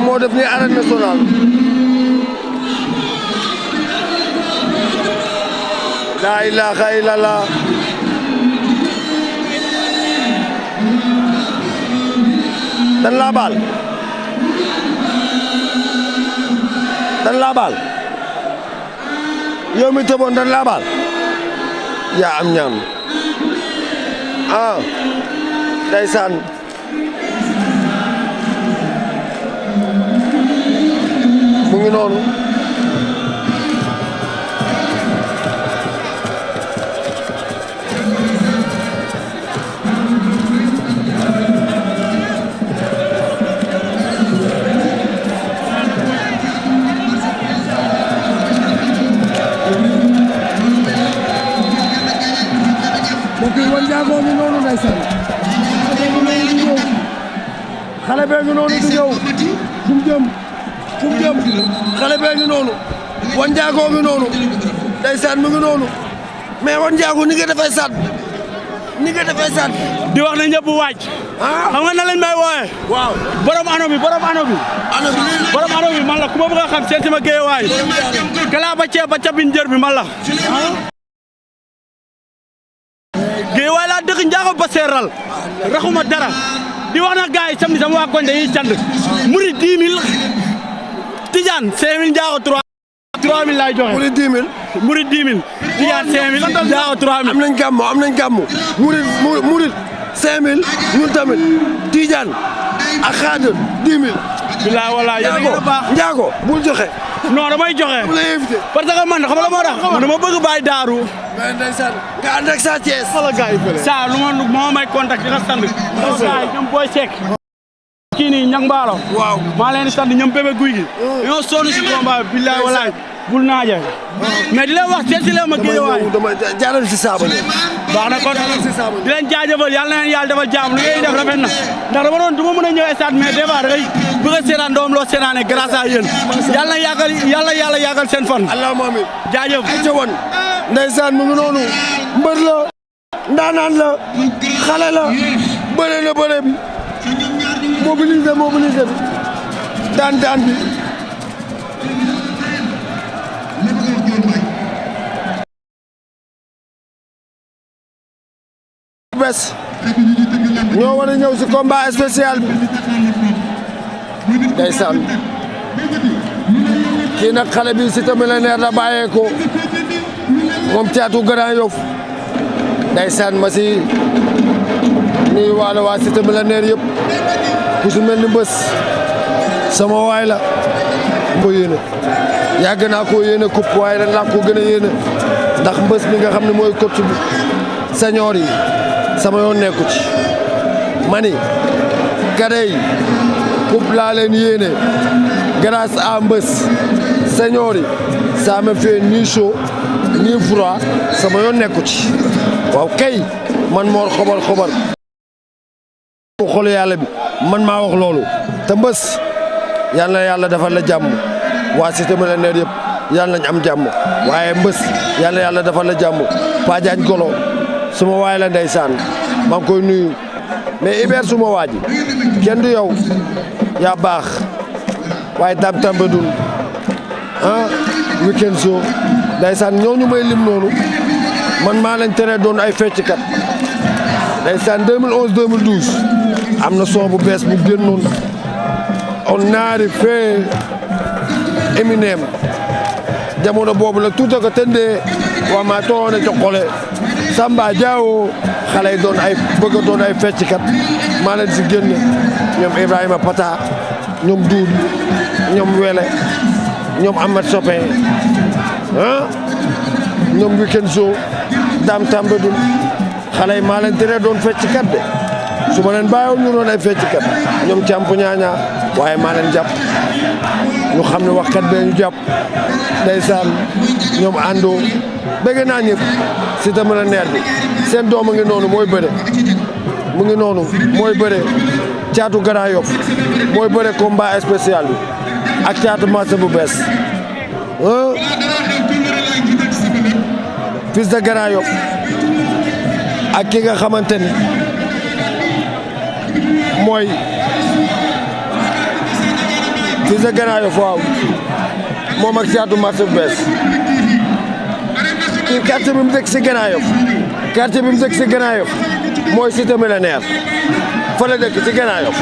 moo def ni arène nationale laa ilaaha illallah dan laa baal yow mi tëboon dan laa baal yaa am ñaam ndeysaan mu ngi noonu Wandiago mi noonu ndeysaan xale bee ngi noonu di ñëw fu mu jëm xale bee ngi noonu Wandiago ngi noonu ndeysaan mi ngi noonu mais Wandiago ni nga defee sat di wax na ñëpp waaj xam nga na lañ may wooye waaw borom ano bi man la ku ma bëgg a xam seet si ma géey waay kala ba ceeb ba cabin jër bi man la géey waay laa dëkk njaago ba seeral raxuma dara di wax na gaay yi samedi sama waa koñ dañuy cand muri 10 000 Tidiane 5 000 njaago 3 000 laay joxe muri 10 000 Tidiane 5 000 njaago 3 000 am nañ gàmmu murit 5 000 ñun tamit Tidiane ak Xaadir 10 000 bilaay walaay yéen a ngi baax njaago bul joxe non damay joxe parce que man xam nga moo tax man dama bëgg bàyyi daaru mais ndeysaan nga ànd ak Sa Thiès wala gars yi fële saa lu ma may contact di la sant gars yi ñoom Boy Seck kii nii ñang mbaalo waaw maa leen di sant ñoom bébé guy gi ñoo sonn si combat billaay walaay bul naaje mais di leen wax seet si leen ma géej waay dama jaaral si saabal baax na kon di leen jaajëfal yàlla na leen yàlla defal jaam lu ngay def rafet na ndax dama doon du ma mën a ñëw stade mais des fois da ngay bëgg a seetaan doom loo seetaane grâce à yéen yàlla na yàggal seen fan allahumma amin jaajëf ay ca woon ndeysaan mu ngi noonu mbër la ndaanaan la xale la bëre na bëre bi mobilisé bi daan bi bés ñoo war a ñëw si combat spécial bi ndeysaan kii nag xale bi Cité Millionnaire la bàyyeekoo moom Caatu Grand Yoff ndeysaan ma si nuyu waa Cité Millionnaire yëpp ku si mel ni Mbës sama waay la ko yéene yàgg naa koo yéene coupe waaye ren laa ko gën a yéene ndax Mbës mi nga xam ne mooy coach bi senior yi sama yoon nekku ci mani gade yi coupe laa leen yéene grâce à Mbës senior yi ça me fait ni chaud ni froid sama yoon nekku ci waaw kay man Mor xobal mu xolu yàlla bi man maa wax loolu te Mbës yàlla na yàlla defal la jàmm waa Cité Millionnaire yëpp yàlla nañ am jàmm waaye Mbës yàlla na yàlla defal la jàmm Pa Diagne Golo suma waay la ndeysaan maa ngi koy nuyu mais Iber suma waaji kenn du yow yaa baax waaye Dame Tambadou weekend show ndeysaan ñooñu may lim noonu man maa lañ tere doon ay fecckat ndeysaan 2011 2012 am na son bu bees bu génnoon on naari fee Eminem jamono boobu la tuuta ko tëndee waa maa toone jokkole Samba Diawo xale yi doon ay bëgg a doon ay fecckat maa leen si génne ñoom Ibrahima Pata ñoom Doudou ñoom Wele ñoom Ahmed Sopé ñoom weekend show Dame Tambadou xale yi maa leen tere doon fecckat de su ma leen bàyyiwoon ñu doon ay fecckat ñoom càmp ñaaña waaye maa leen jàpp ñu xam ne waxkat bee ñu jàpp ndeysaan ñoom àndoo bëgg naa ñëpp Cité Millionnaire bi seen doom a ngi noonu mooy bëre mu ngi noonu mooy bëre Caatu Grand Yoff mooy bëre combat spécial bi ak Caatu marché bu bees Fils de Grand Yoff ak ki nga xamante ni mooy fils de Grand Yoff waaw moom ak Thiatou marché bu bees kii quartier bi mu dëkk si Grand Yoff quartier bi mu dëkk si Grand Yoff mooy cité millénaire fa la dëkk ci Grand Yoff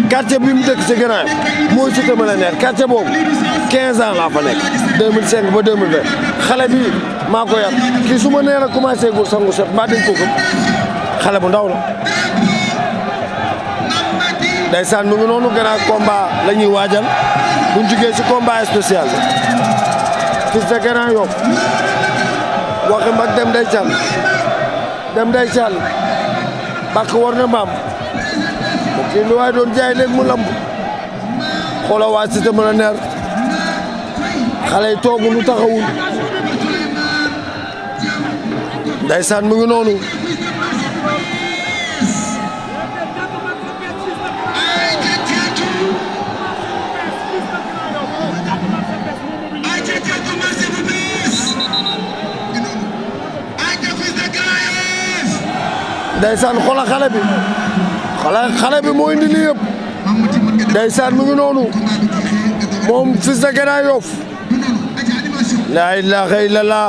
quartier bi mu dëkk ci Grand Yoff mooy cité millénaire quartier boobu 15 ans laa fa nekk 2005 ba 2020 xale bi maa ko yar kii su ma nee la commencé gul sangu set mbaa dañ ko gëm xale bu ndaw la ndeysaan mu ngi noonu grand combat la ñuy waajal buñ jugee ci combat spécial fils de Grand Yoff waxi mbag dem day cal bàkk war na mbaam kii lu waay doon jaay léegi mu lamb xoola waa cité millénaire xale yi toogu lu taxawul ndeysaan mu ngi noonu ndeysaan xoola xale bi moo indi lii yëpp ndeysaan mu ngi noonu moom fils de Grand Yoff laa ilaaha illallah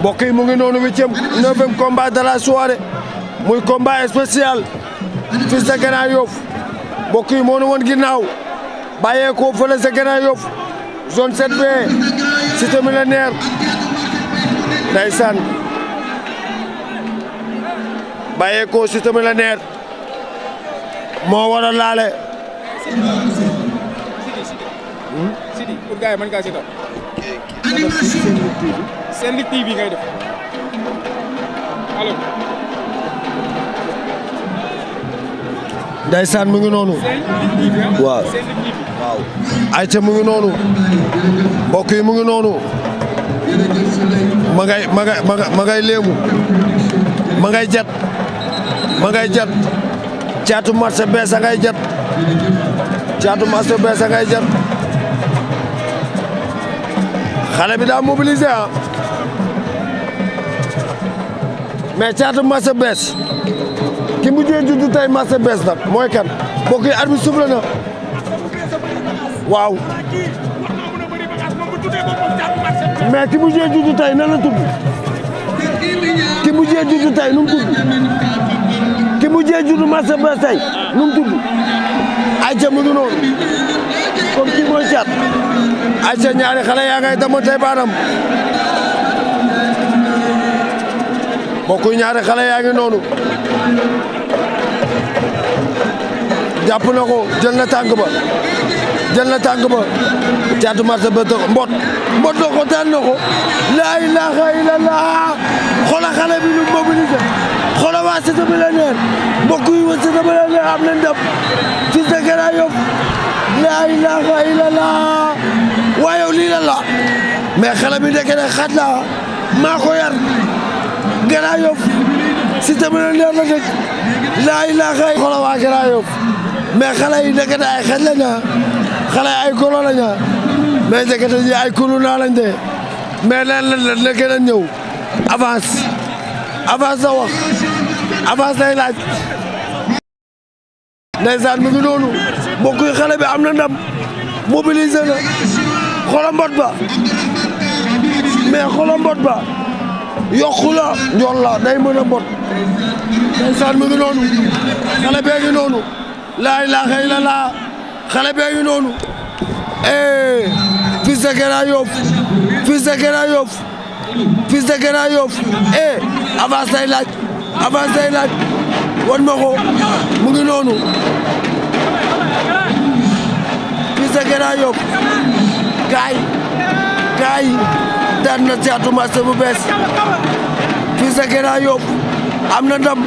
mbokk yi mu ngi noonu 9e combat de la soirée muy combat spécial fils de Grand Yoff mbokk yi moo nu woon ginnaaw bàyyeekoo fële sa Grand Yoff zone 7B cité millénaire ndeysaan bàyyeekoo cité millénaire moo war a laale Sidi pour gars yi mën ngaa seetal Sen Lutte TV ngay def allo ndeysaan mu ngi noonu waaw ayca mu ngi noonu mbokk yi mu ngi noonu ma ngay léemu ma ngay jat Thiatou marché bees a ngay jat Thiatou marché bees a ngay jat xale bi daa mobilisé mais Thiatou marché bees ki mujjee juddu tey marché bees nag mooy kan mbokk yi arbitre soufflé na waaw mais ki mujjee juddu tey nan la tudd ki mujjee juddu tey nu mu tudd ki mujjee juddu marché bees tey nu mu tudd ayca mu ngi noonu comme kii mooy Thiat ayca ñaari xale yaa ngay dama tey baanam bokkuy ñaari xale yaa ngi noonu jàpp na ko jël na tànk ba Thiatou marché bees mbot na ko daan na ko laa ilaaha illallah xoolal xale bi lu mobilisé xoolal waa cité millénaire mbokk yi waa cité millénaire am na ndam fils de Grand Yoff laa ilaaha illallah waaye lii la mais xale bi ndeke ne xat la maa ko yar Grand Yoff cité millénaire la dëkk laa ilaaha xoolal waa Grand Yoff mais xale yi ndeke ne ay xet la ñaa xale ay golo la ñaa mais ndeke ne ay kulu naa lañ de mais leen la gën a ñëw avance la wax avance lay laaj ndeysaan mu ngi noonu mbokk yi xale bi am na ndam mobilisé na xoolal mbot ba mais xoolal mbot ba yokku la njool la day mën a mbot ndeysaan mu ngi noonu xale bee ngi noonu laa ilaaha illallah xale bee ngi noonu fils de Grand Yoff fils de Grand Yoff fils de Grand Yoff avance lay laaj wan ma ko mu ngi noonu fils de Grand Yoff gaay daan na Thiatou marché bu bees fils de Grand Yoff am na ndam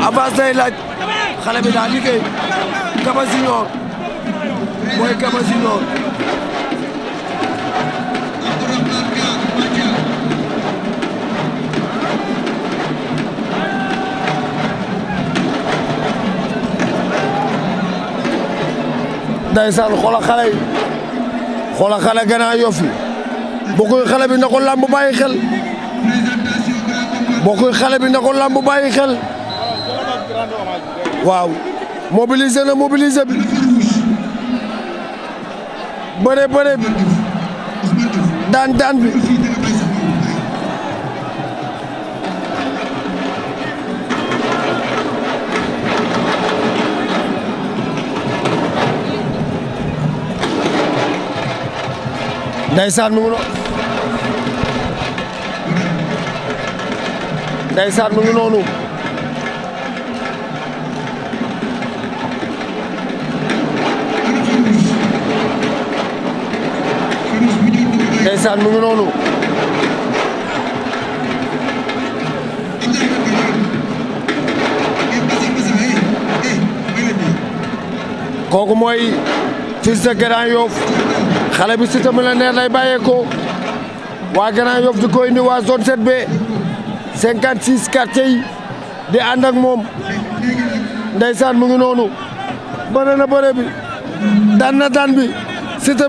avance lay laaj xale bi daa liggéey Kaba Junior mooy Kaba Junior ndeysaan xoolal xale yi xoolal xale Grand Yoff yi bokkuy xale bi na ko làmb bàyyi xel bokkuy xale bi na ko làmb bàyyi xel waaw mobiliser na mobiliser bi bëre bëre bi daan daan bi ndeysaan mu ngi noonu ndeysaan mu ngi noonu ndeysaan mu ngi noonu kooku mooy Fils de Grand Yoff xale bi Cité Millionnaire lay bàyyeekoo waa Grand Yoff di ko indi waa zone 7B 56 quartiers yi di ànd ak moom ndeysaan mu ngi noonu bëre na bëre bi daan na daan bi Cité